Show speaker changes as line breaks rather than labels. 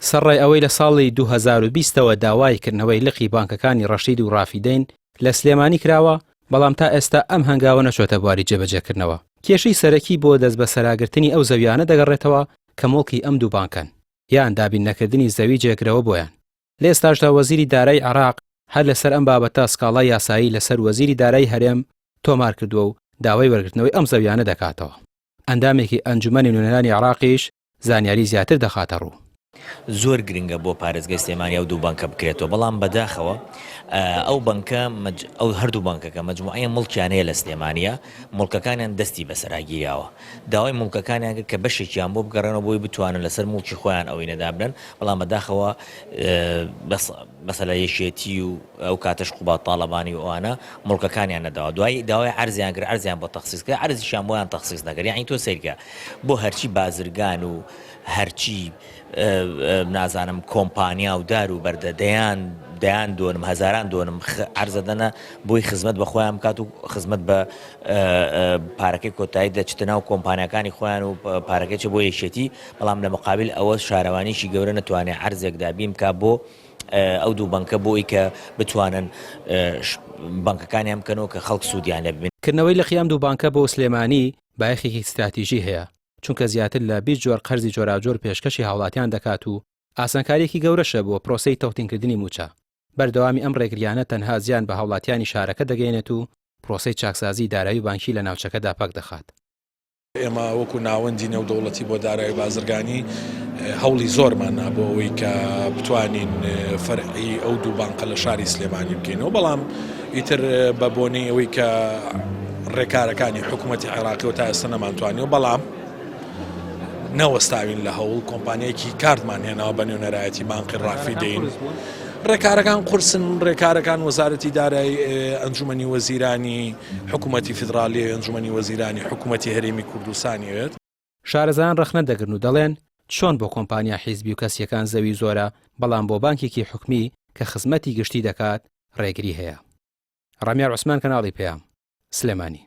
سەرڕای ئەوەی لە ساڵی 2020 ەوە داوای کردنەوەی لقی بانکەکانی ڕەشید و ڕافیدەین لە سلێمانی کراوە، بەڵام تا ئێستا ئەم هەنگاوە نەچۆتە بواری جێبەجێکردنەوە. کێشەی سەرەکی بۆ دەستبەسەراگرتنی ئەو زەویانە دەگەڕێتەوە کە موڵکی ئەم دوو بانکەن، یان دابین نەکردنی زەوی جێگرەوە بۆیان. لە ئێستاشدا وەزیری دارایی عێراق هەر لەسەر ئەم بابەتە سکاڵای یاسایی لەسەر وەزیری دارایی هەرێم تۆمار کردووە و داوای وەرگرتنەوەی ئەم زەویانە دەکاتەوە. ئەندامێکی ئەنجومەنی نوێنەرانی عێراقیش زانیاری زیاتر دەخاتە ڕوو.
زۆر گرنگە بۆ پارێزگای سلێمانی ئەو دوو بانکە بکرێتەوە، بەڵام بەداخەوە ئەو بانکە ئەو هەردوو بانکەکە مەجموعەیە موڵکیان هەیە لە سلێمانیە، موڵکەکانیان دەستی بەسەرا گیراوە، داوای موڵکەکانیان کرد کە بەشێکیان بۆ بگەڕێنەوە بۆی بتوانن لەسەر موڵکی خۆیان ئەوەی نەدابنن، بەڵام بەداخەوە مەسەلە یەکێتی و ئەو کاتەش قوباد تاڵەبانی و ئەوانە موڵکەکانیان نەداوە دوایی داوای عەرزیان کرد عەرزیان بۆ تەخسیس کرد عەرزیشیان بۆیان تەخسیس نەکرد یعنی تۆ سەیرکە بۆ هەرچی بازرگان و هەرچی نازانم کۆمپانیا و دار و بەردە دەیان دەیان دۆنم هەزاران دۆنم عەرزەدەنە بۆی خزمەت بە خۆیان بکات و خزمەت بە پارەکەی کۆتایی دەچتە ناو کۆمپانیاکانی خۆیان و پارەکەی چە بۆ یەکێتی بەڵام لە مقابل ئەوە شارەوانیی گەورە نەتوانێت عەرزێک دابین بکا بۆ ئەو دوو بەنکە بۆ ئەوی کە بتوانن بانکەکانیان بکەنەوە کە خەڵک سوودیان لێ ببینێت.
کردنەوەی لقی ئەم دوو بانکە بۆ سلێمانی بایەخێکی ستراتیژی هەیە، چونکە زیاتر لە 20 جۆر قەرزی جۆراوجۆر پێشکەشی هاوڵاتیان دەکات و ئاسانکارییەکی گەورەشە بۆ پرۆسەی تەوتینکردنی مووچە. بەردەوامی ئەم ڕێگرییانە تەنها زیان بە هاوڵاتیانی شارەکە دەگەیەنێت و پرۆسەی چاکسازیی دارایی و بانکی لە ناوچەکەدا پەک دەخات.
ئێمە وەکو ناوەندی نێودەوڵەتی بۆ دارایی و بازرگانی هەوڵی زۆرمان نا بۆ ئەوەی کە بتوانین فەرعی ئەو دوو بانقە لە شاری سلێمانی بکەینەوە بەڵام ئیتر بە بۆنەی ئەوەی کە ڕێکارەکانی حکوومەتی عێراقی و تا ئێستا نەمانتوانیوە بەڵام نەوەستاوین لە هەوڵ کۆمپانیایەکی کارتمان هێناوە بە نوێنەرایەتی بانقی ڕافیدەین ڕێکارەکان قورسن ڕێکارەکان وەزارەتی دارایی ئەنجومەنی وەزیرانی حکوومەتی فیدراڵی ئەنجومەنی وەزیرانی حکوومەتی هەرێمی کوردستانی وێت.
شارەزایان ڕەخنە دەگرن و دەڵێن، چۆن بۆ کۆمپانیا حیزبی و کەسییەکان زەوی زۆرە، بەڵام بۆ بانکێکی حکومی کە خزمەتی گشتی دەکات، ڕێگری هەیە. ڕامیار عوسمان کەناڵی پەیام، سلێمانی.